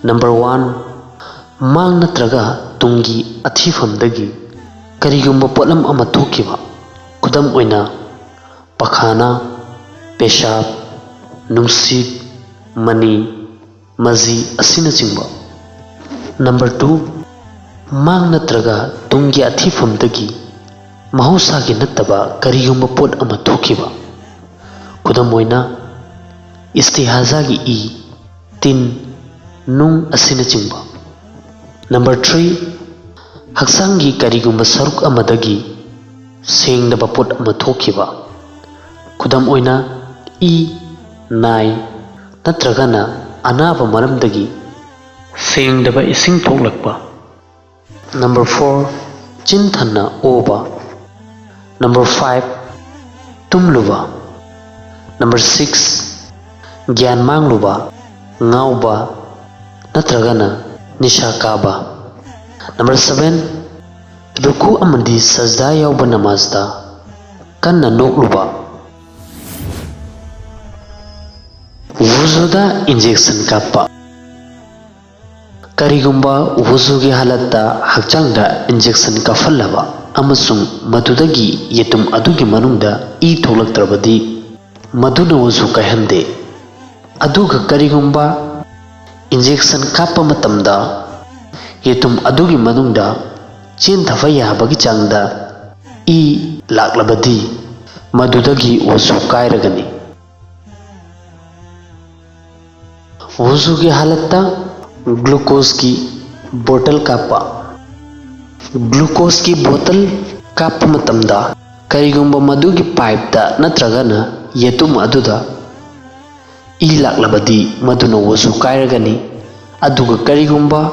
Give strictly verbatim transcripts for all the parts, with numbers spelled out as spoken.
Number one, ꯃꯥꯡ ꯅꯠꯇ꯭ꯔꯒ ꯇꯨꯡꯒꯤ ꯑꯊꯤꯐꯝꯗꯒꯤ ꯀꯔꯤꯒꯨꯝꯕ ꯄꯣꯠꯂꯝ ꯑꯃ ꯊꯣꯛꯈꯤꯕ, ꯈꯨꯗꯝ ꯑꯣꯏꯅ ꯄꯈꯥꯅ, ꯄꯦꯁꯥꯞ, ꯅꯨꯡꯁꯤꯠ, ꯃꯅꯤ, ꯃꯖꯤ ꯑꯁꯤꯅꯆꯤꯡꯕ꯫ Number two, ꯃꯥꯡ ꯅꯠꯇ꯭ꯔꯒ ꯇꯨꯡꯒꯤ ꯑꯊꯤꯐꯝꯗꯒꯤ ꯃꯍꯧꯁꯥꯒꯤ ꯅꯠꯇꯕ ꯀꯔꯤꯒꯨꯝꯕ ꯄꯣꯠ ꯑꯃ ꯊꯣꯛꯈꯤꯕ, ꯈꯨꯗꯝ ꯑꯣꯏꯅ ꯏꯁꯇꯤꯍꯥꯖꯥꯒꯤ ꯏ, ꯇꯤꯟ, ꯅꯨꯡ ꯑꯁꯤꯅꯆꯤꯡꯕ꯫ Number three, ꯍꯛꯆꯥꯡꯒꯤ ꯀꯔꯤꯒꯨꯝꯕ ꯁꯔꯨꯛ ꯑꯃꯗꯒꯤ ꯁꯦꯡꯗꯕ ꯄꯣꯠ ꯑꯃ ꯊꯣꯛꯈꯤꯕ, ꯈꯨꯗꯝ ꯑꯣꯏꯅ ꯏ, ꯅꯥꯏ ꯅꯠꯇ꯭ꯔꯒꯅ ꯑꯅꯥꯕ ꯃꯔꯝꯗꯒꯤ ꯁꯦꯡꯗꯕ ꯏꯁꯤꯡ ꯊꯣꯛꯂꯛꯄ꯫ Number four, ꯆꯤꯟ ꯊꯟꯅ ꯑꯣꯕ꯫ Number five, ꯇꯨꯝꯂꯨꯕ꯫ Number six, ꯒ꯭ꯌꯥꯟ ꯃꯥꯡꯂꯨꯕ, ꯉꯥꯎꯕ ꯅꯠꯇ꯭ꯔꯒꯅ ꯅꯤꯁꯥ ꯀꯥꯕ꯫ Number seven, ꯔꯨꯀꯨ ꯑꯃꯗꯤ ꯁꯖꯗꯥ ꯌꯥꯎꯕ ꯅꯃꯥꯖꯇ ꯀꯟꯅ ꯅꯣꯛꯂꯨꯕ꯫ ꯋꯨꯖꯨꯗ injection ꯀꯥꯞꯄ꯫ ꯀꯔꯤꯒꯨꯝꯕ ꯋꯨꯖꯨꯒꯤ ꯍꯥꯂꯠꯇ ꯍꯛꯆꯥꯡꯗ injection ꯀꯥꯞꯍꯜꯂꯕ ꯑꯃꯁꯨꯡ ꯃꯗꯨꯗꯒꯤ ꯌꯦꯇꯨꯝ ꯑꯗꯨꯒꯤ ꯃꯅꯨꯡꯗ ꯏ ꯊꯣꯛꯂꯛꯇ꯭ꯔꯕꯗꯤ, ꯃꯗꯨꯅ ꯋꯨꯖꯨ ꯀꯥꯏꯍꯟꯗꯦ꯫ ꯑꯗꯨꯒ ꯀꯔꯤꯒꯨꯝꯕ injection ꯀꯥꯞꯄ ꯃꯇꯝꯗ ꯌꯦꯇꯨꯝ ꯑꯗꯨꯒꯤ ꯃꯅꯨꯡꯗ ꯆꯦꯟꯊꯕ ꯌꯥꯕꯒꯤ ꯆꯥꯡꯗ ꯏ ꯂꯥꯛꯂꯕꯗꯤ, ꯃꯗꯨꯗꯒꯤ ꯋꯨꯖꯨ ꯀꯥꯏꯔꯒꯅꯤ꯫ ꯋꯨꯖꯨꯒꯤ ꯍꯥꯂꯠꯇ glucoseꯀꯤ bottle ꯀꯥꯞꯄ꯫ Glucoseꯀꯤ bottle ꯀꯥꯞꯄ ꯃꯇꯝꯗ, ꯀꯔꯤꯒꯨꯝꯕ ꯃꯗꯨꯒꯤ pipeꯇ ꯅꯠꯇ꯭ꯔꯒꯅ ꯌꯦꯇꯨꯝ ꯑꯗꯨꯗ ꯏ ꯂꯥꯛꯂꯕꯗꯤ, ꯃꯗꯨꯅ ꯋꯨꯖꯨ ꯀꯥꯏꯔꯒꯅꯤ꯫ ꯑꯗꯨꯒ ꯀꯔꯤꯒꯨꯝꯕ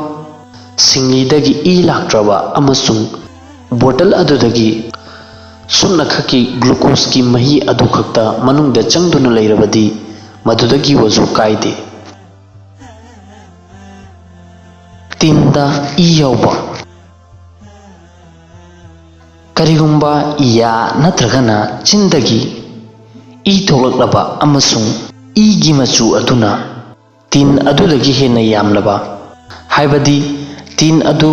ꯁꯤꯡꯂꯤꯗꯒꯤ ꯏ ꯂꯥꯛꯇ꯭ꯔꯕ ꯑꯃꯁꯨꯡ bottle ꯑꯗꯨꯗꯒꯤ ꯁꯨꯞꯅꯈꯛꯀꯤ glucoseꯀꯤ ꯃꯍꯤ ꯑꯗꯨ ꯈꯛꯇ ꯃꯅꯨꯡꯗ ꯆꯪꯗꯨꯅ ꯂꯩꯔꯕꯗꯤ, ꯃꯗꯨꯗꯒꯤ ꯋꯨꯖꯨ ꯀꯥꯏꯗꯦ꯫ ꯇꯤꯟꯗ ꯏ ꯌꯥꯎꯕ꯫ ꯀꯔꯤꯒꯨꯝꯕ ꯌꯥ ꯅꯠꯇ꯭ꯔꯒꯅ ꯆꯤꯟꯗꯒꯤ ꯏ ꯊꯣꯛꯂꯛꯂꯕ ꯑꯃꯁꯨꯡ ꯏꯒꯤ ꯃꯆꯨ ꯑꯗꯨꯅ ꯇꯤꯟ ꯑꯗꯨꯗꯒꯤ ꯍꯦꯟꯅ ꯌꯥꯝꯂꯕ, ꯍꯥꯏꯕꯗꯤ ꯇꯤꯟ ꯑꯗꯨ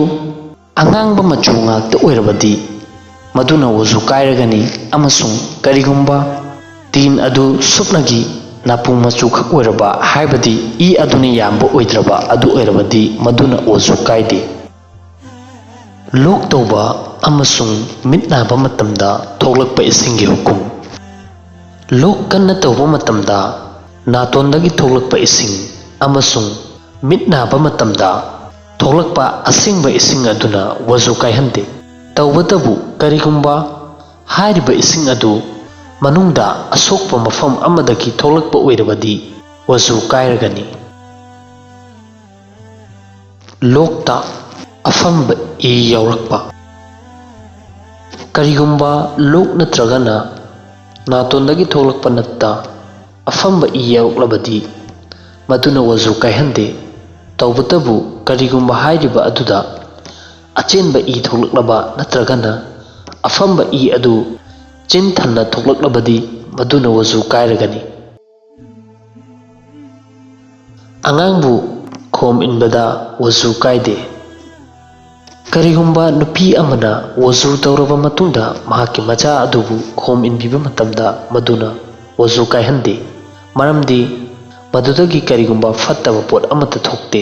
ꯑꯉꯥꯡꯕ ꯃꯆꯨ ꯉꯥꯛꯇ ꯑꯣꯏꯔꯕꯗꯤ, ꯃꯗꯨꯅ ꯋꯖꯨ ꯀꯥꯏꯔꯒꯅꯤ꯫ ꯑꯃꯁꯨꯡ ꯀꯔꯤꯒꯨꯝꯕ ꯇꯤꯟ ꯑꯗꯨ ꯁꯨꯞꯅꯒꯤ ꯅꯥꯄꯨ ꯃꯆꯨ ꯈꯛ ꯑꯣꯏꯔꯕ, ꯍꯥꯏꯕꯗꯤ ꯏ ꯑꯗꯨꯅ ꯌꯥꯝꯕ ꯑꯣꯏꯗ꯭ꯔꯕ ꯑꯗꯨ ꯑꯣꯏꯔꯕꯗꯤ, ꯃꯗꯨꯅ ꯋꯖꯨ ꯀꯥꯏꯗꯦ꯫ ꯂꯣꯛ ꯇꯧꯕ ꯑꯃꯁꯨꯡ ꯃꯤꯠ ꯅꯥꯕ ꯃꯇꯝꯗ ꯊꯣꯛꯂꯛꯄ ꯏꯁꯤꯡꯒꯤ ꯍꯨꯀꯨꯝ꯫ ꯂꯣꯛ ꯀꯟꯅ ꯇꯧꯕ ꯃꯇꯝꯗ ꯅꯥꯇꯣꯟꯗꯒꯤ ꯊꯣꯛꯂꯛꯄ ꯏꯁꯤꯡ ꯑꯃꯁꯨꯡ ꯃꯤꯠ ꯅꯥꯕ ꯃꯇꯝꯗ ꯊꯣꯛꯂꯛꯄ ꯑꯁꯦꯡꯕ ꯏꯁꯤꯡ ꯑꯗꯨꯅ ꯋꯖꯨ ꯀꯥꯏꯍꯟꯗꯦ꯫ ꯇꯧꯕꯇꯕꯨ, ꯀꯔꯤꯒꯨꯝꯕ ꯍꯥꯏꯔꯤꯕ ꯏꯁꯤꯡ ꯑꯗꯨ ꯃꯅꯨꯡꯗ ꯑꯁꯣꯛꯄ ꯃꯐꯝ ꯑꯃꯗꯒꯤ ꯊꯣꯛꯂꯛꯄ ꯑꯣꯏꯔꯕꯗꯤ, ꯋꯖꯨ ꯀꯥꯏꯔꯒꯅꯤ꯫ ꯂꯣꯛꯇ ꯑꯐꯝꯕ ꯏ ꯌꯥꯎꯔꯛꯄ꯫ ꯀꯔꯤꯒꯨꯝꯕ ꯂꯣꯛ ꯅꯠꯇ꯭ꯔꯒꯅ ꯅꯥꯇꯣꯟꯗꯒꯤ ꯊꯣꯛꯂꯛꯄ ꯅꯠꯇ ꯑꯐꯝꯕ ꯏ ꯌꯥꯎꯔꯛꯂꯕꯗꯤ, ꯃꯗꯨꯅ ꯋꯖꯨ ꯀꯥꯏꯍꯟꯗꯦ꯫ ꯇꯧꯕꯇꯕꯨ, ꯀꯔꯤꯒꯨꯝꯕ ꯍꯥꯏꯔꯤꯕ ꯑꯗꯨꯗ ꯑꯆꯦꯟꯕ ꯏ ꯊꯣꯛꯂꯛꯂꯕ ꯅꯠꯇ꯭ꯔꯒꯅ ꯑꯐꯝꯕ ꯏ ꯑꯗꯨ ꯆꯤꯟ ꯊꯟꯅ ꯊꯣꯛꯂꯛꯂꯕꯗꯤ, ꯃꯗꯨꯅ ꯋꯖꯨ ꯀꯥꯏꯔꯒꯅꯤ꯫ ꯑꯉꯥꯡꯕꯨ ꯈꯣꯝ ꯏꯟꯕꯗ ꯋꯖꯨ ꯀꯥꯏꯗꯦ꯫ ꯀꯔꯤꯒꯨꯝꯕ ꯅꯨꯄꯤ ꯑꯃꯅ ꯋꯖꯨ ꯇꯧꯔꯕ ꯃꯇꯨꯡꯗ ꯃꯍꯥꯛꯀꯤ ꯃꯆꯥ ꯑꯗꯨꯕꯨ ꯈꯣꯝ ꯏꯟꯕꯤꯕ ꯃꯇꯝꯗ, ꯃꯗꯨꯅ ꯋꯖꯨ ꯀꯥꯏꯍꯟꯗꯦ, ꯃꯔꯝꯗꯤ ꯃꯗꯨꯗꯒꯤ ꯀꯔꯤꯒꯨꯝꯕ ꯐꯠꯇꯕ ꯄꯣꯠ ꯑꯃꯠꯇ ꯊꯣꯛꯇꯦ꯫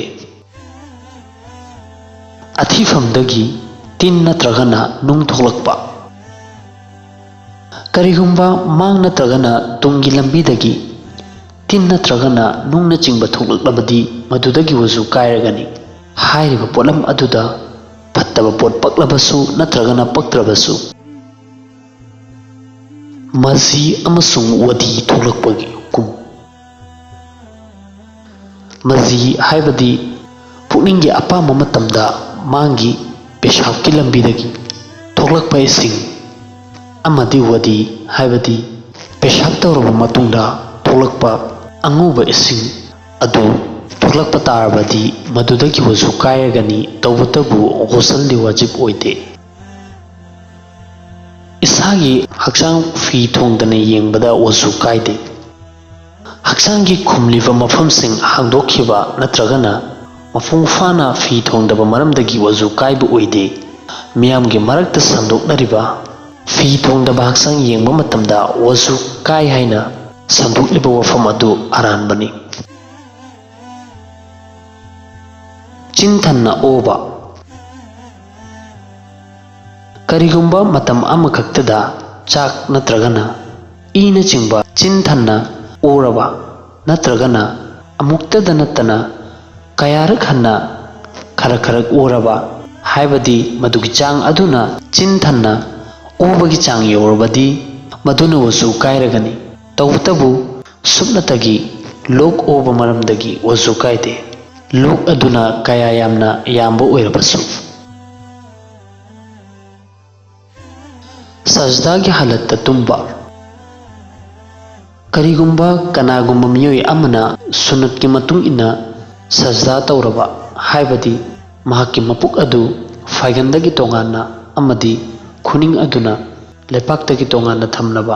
ꯑꯊꯤꯐꯝꯗꯒꯤ ꯇꯤꯟ ꯅꯠꯇ꯭ꯔꯒꯅ ꯅꯨꯡ ꯊꯣꯛꯂꯛꯄ꯫ ꯀꯔꯤꯒꯨꯝꯕ ꯃꯥꯡ ꯅꯠꯇ꯭ꯔꯒꯅ ꯇꯨꯡꯒꯤ ꯂꯝꯕꯤꯗꯒꯤ ꯇꯤꯟ ꯅꯠꯇ꯭ꯔꯒꯅ ꯅꯨꯡꯅꯆꯤꯡꯕ ꯊꯣꯛꯂꯛꯂꯕꯗꯤ, ꯃꯗꯨꯗꯒꯤ ꯋꯖꯨ ꯀꯥꯏꯔꯒꯅꯤ꯫ ꯍꯥꯏꯔꯤꯕ ꯄꯣꯠꯂꯝ ꯑꯗꯨꯗ ꯐꯠꯇꯕ ꯄꯣꯠ ꯄꯛꯂꯕꯁꯨ ꯅꯠꯇ꯭ꯔꯒꯅ ꯄꯛꯇ꯭ꯔꯕꯁꯨ꯫ ꯃꯖꯤ ꯑꯃꯁꯨꯡ ꯋꯥꯗꯤ ꯊꯣꯛꯂꯛꯄꯒꯤ ꯍꯨꯀꯨꯝ꯫ ꯃꯖꯤ ꯍꯥꯏꯕꯗꯤ ꯄꯨꯛꯅꯤꯡꯒꯤ ꯑꯄꯥꯝꯕ ꯃꯇꯝꯗ ꯃꯥꯡꯒꯤ ꯄꯦꯁꯥꯞꯀꯤ ꯂꯝꯕꯤꯗꯒꯤ ꯊꯣꯛꯂꯛꯄ ꯏꯁꯤꯡ, ꯑꯃꯗꯤ ꯋꯥꯗꯤ ꯍꯥꯏꯕꯗꯤ ꯄꯦꯁꯥꯞ ꯇꯧꯔꯕ ꯃꯇꯨꯡꯗ ꯊꯣꯛꯂꯛꯄ ꯑꯉꯧꯕ ꯏꯁꯤꯡ ꯑꯗꯨ ꯊꯣꯛꯂꯛꯄ ꯇꯥꯔꯕꯗꯤ, ꯃꯗꯨꯗꯒꯤ ꯋꯖꯨ ꯀꯥꯏꯔꯒꯅꯤ꯫ ꯇꯧꯕꯇꯕꯨ, ꯒꯨꯁꯜꯗꯤ ꯋꯥꯖꯤꯕ ꯑꯣꯏꯗꯦ꯫ ꯏꯁꯥꯒꯤ ꯍꯛꯆꯥꯡ ꯐꯤ ꯊꯣꯡꯗꯅ ꯌꯦꯡꯕꯗ ꯋꯖꯨ ꯀꯥꯏꯗꯦ꯫ ꯍꯛꯆꯥꯡꯒꯤ ꯈꯨꯝꯂꯤꯕ ꯃꯐꯝꯁꯤꯡ ꯍꯥꯡꯗꯣꯛꯈꯤꯕ ꯅꯠꯇ꯭ꯔꯒꯅ ꯃꯄꯨꯡ ꯐꯥꯅ ꯐꯤ ꯊꯣꯡꯗꯕ ꯃꯔꯝꯗꯒꯤ ꯋꯖꯨ ꯀꯥꯏꯕ ꯑꯣꯏꯗꯦ꯫ ꯃꯤꯌꯥꯝꯒꯤ ꯃꯔꯛꯇ ꯁꯟꯗꯣꯛꯅꯔꯤꯕ ꯐꯤ ꯊꯣꯡꯗꯕ ꯍꯛꯆꯥꯡ ꯌꯦꯡꯕ ꯃꯇꯝꯗ ꯋꯖꯨ ꯀꯥꯏ ꯍꯥꯏꯅ ꯁꯟꯗꯣꯛꯂꯤꯕ ꯋꯥꯐꯝ ꯑꯗꯨ ꯑꯔꯥꯟꯕꯅꯤ꯫ ꯆꯤꯟ ꯊꯟꯅ ꯑꯣꯕ꯫ ꯀꯔꯤꯒꯨꯝꯕ ꯃꯇꯝ ꯑꯃꯈꯛꯇꯗ ꯆꯥꯛ ꯅꯠꯇ꯭ꯔꯒꯅ ꯏꯅꯆꯤꯡꯕ ꯆꯤꯟ ꯊꯟꯅ ꯑꯣꯔꯕ ꯅꯠꯇ꯭ꯔꯒꯅ ꯑꯃꯨꯛꯇꯗ ꯅꯠꯇꯅ ꯀꯌꯥꯔꯛ ꯍꯟꯅ ꯈꯔ ꯈꯔ ꯑꯣꯔꯕ, ꯍꯥꯏꯕꯗꯤ ꯃꯗꯨꯒꯤ ꯆꯥꯡ ꯑꯗꯨꯅ ꯆꯤꯟ ꯊꯟꯅ ꯑꯣꯕꯒꯤ ꯆꯥꯡ ꯌꯧꯔꯕꯗꯤ ꯃꯗꯨꯅ ꯋꯖꯨ ꯀꯥꯏꯔꯒꯅꯤ꯫ ꯇꯧꯕꯇꯕꯨ ꯁꯨꯞꯅꯇꯒꯤ ꯂꯣꯛ ꯑꯣꯕ ꯃꯔꯝꯗꯒꯤ ꯋꯖꯨ ꯀꯥꯏꯗꯦ, ꯂꯣꯛ ꯑꯗꯨꯅ ꯀꯌꯥ ꯌꯥꯝꯅ ꯌꯥꯝꯕ ꯑꯣꯏꯔꯕꯁꯨ꯫ ꯁꯖꯗꯥꯒꯤ ꯍꯥꯂꯠꯇ ꯇꯨꯝꯕ꯫ ꯀꯔꯤꯒꯨꯝꯕ ꯀꯅꯥꯒꯨꯝꯕ ꯃꯤꯑꯣꯏ ꯑꯃꯅ ꯁꯨꯟꯅꯠꯀꯤ ꯃꯇꯨꯡ ꯏꯟꯅ ꯁꯖꯗꯥ ꯇꯧꯔꯕ, ꯍꯥꯏꯕꯗꯤ ꯃꯍꯥꯛꯀꯤ ꯃꯄꯨꯛ ꯑꯗꯨ ꯐꯥꯏꯒꯟꯗꯒꯤ ꯇꯣꯉꯥꯟꯅ ꯑꯃꯗꯤ ꯈꯨꯅꯤꯡ ꯑꯗꯨꯅ ꯂꯩꯄꯥꯛꯇꯒꯤ ꯇꯣꯉꯥꯟꯅ ꯊꯝꯂꯕ,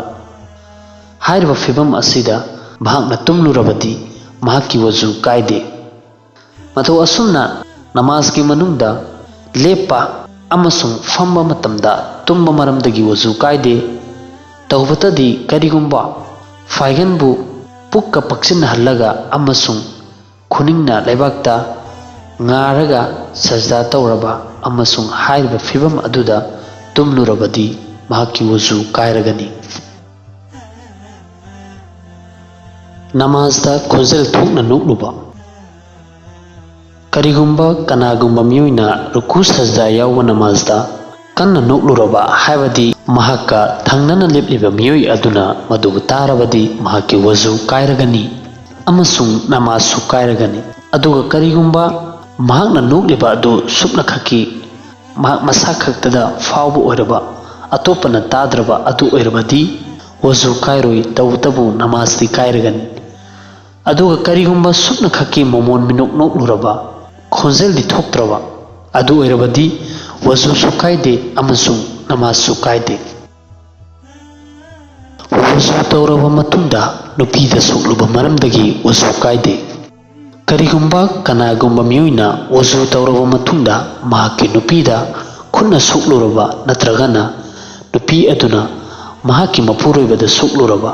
ꯍꯥꯏꯔꯤꯕ ꯐꯤꯚꯝ ꯑꯁꯤꯗ ꯃꯍꯥꯛꯅ ꯇꯨꯝꯂꯨꯔꯕꯗꯤ ꯃꯍꯥꯛꯀꯤ ꯋꯖꯨ ꯀꯥꯏꯗꯦ꯫ ꯃꯇꯧ ꯑꯁꯨꯝꯅ ꯅꯃꯥꯖꯀꯤ ꯃꯅꯨꯡꯗ ꯂꯦꯞꯄ ꯑꯃꯁꯨꯡ ꯐꯝꯕ ꯃꯇꯝꯗ ꯇꯨꯝꯕ ꯃꯔꯝꯗꯒꯤ ꯋꯖꯨ ꯀꯥꯏꯗꯦ꯫ ꯇꯧꯕꯇꯗꯤ ꯀꯔꯤꯒꯨꯝꯕ ꯐꯥꯏꯒꯟꯕꯨ ꯄꯨꯛꯀ ꯄꯛꯁꯤꯟꯅꯍꯜꯂꯒ ꯑꯃꯁꯨꯡ ꯈꯨꯅꯤꯡꯅ ꯂꯩꯕꯥꯛꯇ ꯉꯥꯔꯒ ꯁꯖꯗꯥ ꯇꯧꯔꯕ ꯑꯃꯁꯨꯡ ꯍꯥꯏꯔꯤꯕ ꯐꯤꯚꯝ ꯑꯗꯨꯗ ꯇꯨꯝꯂꯨꯔꯕꯗꯤ ꯃꯍꯥꯛꯀꯤ ꯋꯖꯨ ꯀꯥꯏꯔꯒꯅꯤ꯫ ꯅꯃꯥꯖꯗ ꯈꯣꯟꯖꯦꯜ ꯊꯣꯛꯅ ꯅꯣꯛꯂꯨꯕ꯫ ꯀꯔꯤꯒꯨꯝꯕ ꯀꯅꯥꯒꯨꯝꯕ ꯃꯤꯑꯣꯏꯅ ꯔꯨꯀꯨ ꯁꯖꯗꯥ ꯌꯥꯎꯕ ꯅꯃꯥꯖꯗ ꯀꯟꯅ ꯅꯣꯛꯂꯨꯔꯕ, ꯍꯥꯏꯕꯗꯤ ꯃꯍꯥꯛꯀ ꯊꯪꯅꯅ ꯂꯦꯞꯂꯤꯕ ꯃꯤꯑꯣꯏ ꯑꯗꯨꯅ ꯃꯗꯨꯕꯨ ꯇꯥꯔꯕꯗꯤ ꯃꯍꯥꯛꯀꯤ ꯋꯖꯨ ꯀꯥꯏꯔꯒꯅꯤ ꯑꯃꯁꯨꯡ ꯅꯃꯥꯖꯁꯨ ꯀꯥꯏꯔꯒꯅꯤ꯫ ꯑꯗꯨꯒ ꯀꯔꯤꯒꯨꯝꯕ ꯃꯍꯥꯛꯅ ꯅꯣꯛꯂꯤꯕ ꯑꯗꯨ ꯁꯨꯞꯅꯈꯛꯀꯤ ꯃꯍꯥꯛ ꯃꯁꯥ ꯈꯛꯇꯗ ꯐꯥꯎꯕ ꯑꯣꯏꯔꯕ, ꯑꯇꯣꯞꯄꯅ ꯇꯥꯗ꯭ꯔꯕ ꯑꯗꯨ ꯑꯣꯏꯔꯕꯗꯤ ꯋꯖꯨ ꯀꯥꯏꯔꯣꯏ, ꯇꯧꯕꯇꯕꯨ ꯅꯃꯥꯖꯗꯤ ꯀꯥꯏꯔꯒꯅꯤ꯫ ꯑꯗꯨꯒ ꯀꯔꯤꯒꯨꯝꯕ ꯁꯨꯞꯅꯈꯛꯀꯤ ꯃꯣꯃꯣꯟ ꯃꯤꯅꯣꯛ ꯅꯣꯛꯂꯨꯔꯕ, ꯈꯣꯟꯖꯦꯜꯗꯤ ꯊꯣꯛꯇ꯭ꯔꯕ ꯑꯗꯨ ꯑꯣꯏꯔꯕꯗꯤ ꯋꯖꯨꯁꯨ ꯀꯥꯏꯗꯦ ꯑꯃꯁꯨꯡ ꯅꯃꯥꯖꯁꯨ ꯀꯥꯏꯗꯦ꯫ ꯋꯖꯨ ꯋꯖꯨ ꯇꯧꯔꯕ ꯃꯇꯨꯡꯗ ꯅꯨꯄꯤꯗ ꯁꯣꯛꯂꯨꯕ ꯃꯔꯝꯗꯒꯤ ꯋꯖꯨ ꯀꯥꯏꯗꯦ꯫ ꯀꯔꯤꯒꯨꯝꯕ ꯀꯅꯥꯒꯨꯝꯕ ꯃꯤꯑꯣꯏꯅ ꯋꯖꯨ ꯇꯧꯔꯕ ꯃꯇꯨꯡꯗ ꯃꯍꯥꯛꯀꯤ ꯅꯨꯄꯤꯗ ꯈꯨꯠꯅ ꯁꯣꯛꯂꯨꯔꯕ ꯅꯠꯇ꯭ꯔꯒꯅ ꯅꯨꯄꯤ ꯑꯗꯨꯅ ꯃꯍꯥꯛꯀꯤ ꯃꯄꯨꯔꯣꯏꯕꯗ ꯁꯣꯛꯂꯨꯔꯕ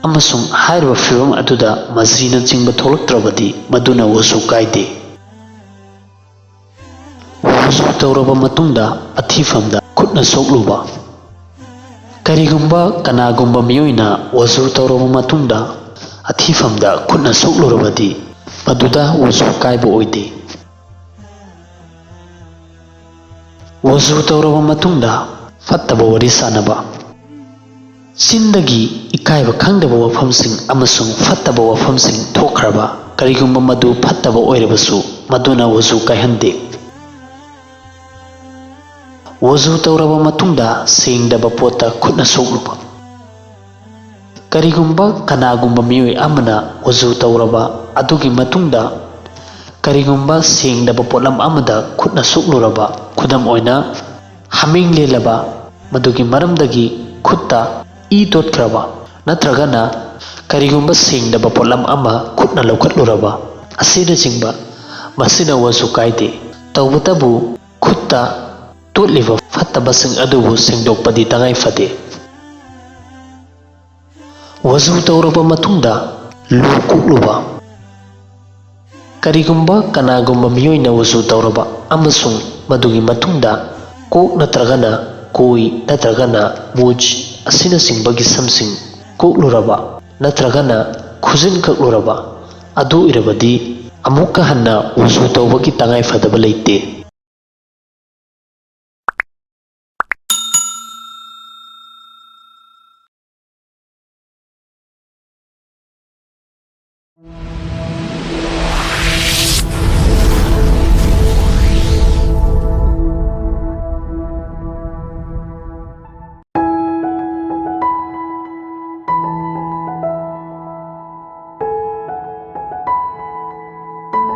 ꯑꯃꯁꯨꯡ ꯍꯥꯏꯔꯤꯕ ꯐꯤꯚꯝ ꯑꯗꯨꯗ ꯃꯖꯤꯅꯆꯤꯡꯕ ꯊꯣꯛꯂꯛꯇ꯭ꯔꯕꯗꯤ ꯃꯗꯨꯅ ꯋꯖꯨ ꯀꯥꯏꯗꯦ꯫ ꯋꯖꯨ ꯇꯧꯔꯕ ꯃꯇꯨꯡꯗ ꯑꯊꯤꯐꯝꯗ ꯈꯨꯠꯅ ꯁꯣꯛꯂꯨꯕ꯫ ꯀꯔꯤꯒꯨꯝꯕ ꯀꯅꯥꯒꯨꯝꯕ ꯃꯤꯑꯣꯏꯅ ꯋꯖꯨ ꯇꯧꯔꯕ ꯃꯇꯨꯡꯗ ꯑꯊꯤꯐꯝꯗ ꯈꯨꯠꯅ ꯁꯣꯛꯂꯨꯔꯕꯗꯤ ꯃꯗꯨꯗ ꯋꯖꯨ ꯀꯥꯏꯕ ꯑꯣꯏꯗꯦ꯫ ꯋꯖꯨ ꯇꯧꯔꯕ ꯃꯇꯨꯡꯗ ꯐꯠꯇꯕ ꯋꯥꯔꯤ ꯁꯥꯅꯕ꯫ ꯆꯤꯟꯗꯒꯤ ꯏꯀꯥꯏꯕ ꯈꯪꯗꯕ ꯋꯥꯐꯝꯁꯤꯡ ꯑꯃꯁꯨꯡ ꯐꯠꯇꯕ ꯋꯥꯐꯝꯁꯤꯡ ꯊꯣꯛꯈ꯭ꯔꯕ, ꯀꯔꯤꯒꯨꯝꯕ ꯃꯗꯨ ꯐꯠꯇꯕ ꯑꯣꯏꯔꯕꯁꯨ, ꯃꯗꯨꯅ ꯋꯖꯨ ꯀꯥꯏꯍꯟꯗꯦ꯫ ꯋꯖꯨ ꯇꯧꯔꯕ ꯃꯇꯨꯡꯗ ꯁꯦꯡꯗꯕ ꯄꯣꯠꯇ ꯈꯨꯠꯅ ꯁꯣꯛꯂꯨꯕ꯫ ꯀꯔꯤꯒꯨꯝꯕ ꯀꯅꯥꯒꯨꯝꯕ ꯃꯤꯑꯣꯏ ꯑꯃꯅ ꯋꯖꯨ ꯇꯧꯔꯕ ꯑꯗꯨꯒꯤ ꯃꯇꯨꯡꯗ ꯀꯔꯤꯒꯨꯝꯕ ꯁꯦꯡꯗꯕ ꯄꯣꯠꯂꯝ ꯑꯃꯗ ꯈꯨꯠꯅ ꯁꯣꯛꯂꯨꯔꯕ, ꯈꯨꯗꯝ ꯑꯣꯏꯅ, ꯍꯥꯃꯦꯡ ꯂꯦꯜꯂꯕ, ꯃꯗꯨꯒꯤ ꯃꯔꯝꯗꯒꯤ ꯈꯨꯠꯇ ꯏ ꯇꯣꯠꯈ꯭ꯔꯕ, ꯅꯠꯇ꯭ꯔꯒꯅ ꯀꯔꯤꯒꯨꯝꯕ ꯁꯦꯡꯗꯕ ꯄꯣꯠꯂꯝ ꯑꯃ ꯈꯨꯠꯅ ꯂꯧꯈꯠꯂꯨꯔꯕ ꯑꯁꯤꯅꯆꯤꯡꯕ, ꯃꯁꯤꯅ ꯋꯖꯨ ꯀꯥꯏꯗꯦ꯫ ꯇꯧꯕꯇꯕꯨ ꯈꯨꯠꯇ ꯇꯣꯠꯂꯤꯕ ꯐꯠꯇꯕꯁꯤꯡ ꯑꯗꯨꯕꯨ ꯁꯦꯡꯗꯣꯛꯄꯗꯤ ꯇꯉꯥꯏ ꯐꯗꯦ꯫ ꯋꯖꯨ ꯇꯧꯔꯕ ꯃꯇꯨꯡꯗ ꯂꯨ ꯀꯣꯛꯂꯨꯕ꯫ ꯀꯔꯤꯒꯨꯝꯕ ꯀꯅꯥꯒꯨꯝꯕ ꯃꯤꯑꯣꯏꯅ ꯋꯖꯨ ꯇꯧꯔꯕ ꯑꯃꯁꯨꯡ ꯃꯗꯨꯒꯤ ꯃꯇꯨꯡꯗ ꯀꯣꯛ ꯅꯠꯇ꯭ꯔꯒꯅ ꯀꯣꯏ ꯅꯠꯇ꯭ꯔꯒꯅ ꯃꯨꯖ ꯑꯁꯤꯅꯆꯤꯡꯕꯒꯤ ꯁꯝꯁꯤꯡ ꯀꯣꯛꯂꯨꯔꯕ ꯅꯠꯇ꯭ꯔꯒꯅ ꯈꯨꯖꯤꯟ ꯀꯛꯂꯨꯔꯕ ꯑꯗꯨ ꯑꯣꯏꯔꯕꯗꯤ ꯑꯃꯨꯛꯀ ꯍꯟꯅ ꯋꯖꯨ ꯇꯧꯕꯒꯤ ꯇꯉꯥꯏ ꯐꯗꯕ ꯂꯩꯇꯦ꯫